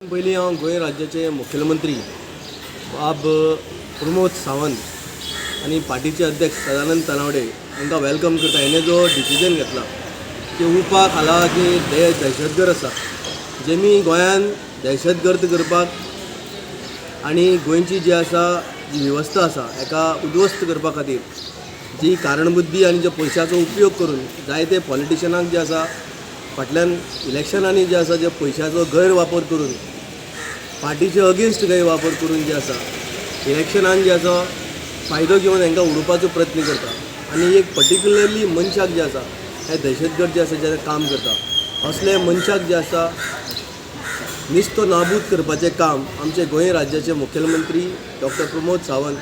पयलीं हांव गोंय राज्याचे मुखेलमंत्री बाब प्रमोद सावंत आनी पार्टीचे अध्यक्ष सदानंद तानावडे हांकां welcome करता. हेणे जो डिसिजन घेतला की उपा खाला जी दहशतगर्द आसा, जेमी गोंयान दहशतगर्द करपाक आनी गोंयची जी आसा जी वेवस्था आसा हेका उद्ध्वस्त करपा खातीर जी कारणबुद्धी आनी जे पयशाचो उपयोग करून जायते पॉलिटिशनाक जे आसा फाटल्यान इलेक्शनांनी जे आसा जे पयशाचो गैरवापर करून, पार्टीचे अगेन्स्ट गैरवापर करून जे आसा इलेक्शनान जे आसा फायदो घेवन हांकां उडोवपाचो प्रयत्न करता आनी एक पर्टिक्युलरली मनशाक जे आसा हे दहशतगर्द जे आसा जे काम करता, असले मनशाक जे आसा निस्तो नाबूद करपाचें काम आमचे गोंय राज्याचे मुखेलमंत्री doctor Pramod Sawant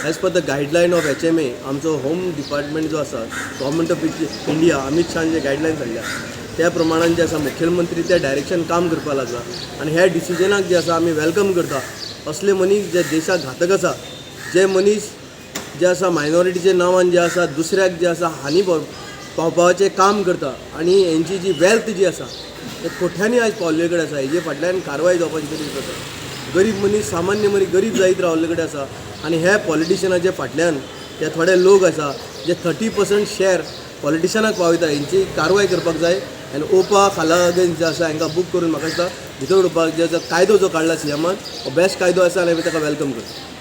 as per the guideline of HMA, आमचो होम डिपार्टमेंट जो आसा, government of India, Amit Shahan J guidelines हाडल्या त्या प्रमाणान जे आसा मुखेलमंत्री त्या डायरेक्शन काम करपाक लागला आनी ह्या डिसिजनाक जे आसा आमी welcome करता. असले मनीस जे देशाक घातक आसा, जे मनीस जे आसा मायनॉरिटीच्या नांवान जे आसा दुसऱ्याक जे आसा हानी पावपाचें काम करता आनी हेंची जी वेल्थ जी आसा ते कोट्यांनी आयज पावल्ले कडेन आसा, हेजे फाटल्यान कारवाय जावपाची गरज आसा. गरीब मनीस, सामान्य मनीस गरीब जायत रावल्ले कडेन आसा आनी ह्या पॉलिटिशनाच्या फाटल्यान ते थोडे लोक आसा जे 30% शेअर पॉलिटिशनाक पावयता, हेंची कारवाय करपाक जाय. आनी ओपा खाला अगेन्स्ट जे आसा हांकां बूक करून म्हाका दिसता भितर उडोवपाक जे आसा कायदो जो काडला सीएमान हो बेस्ट कायदो आसा आनी आमी ताका welcome करता.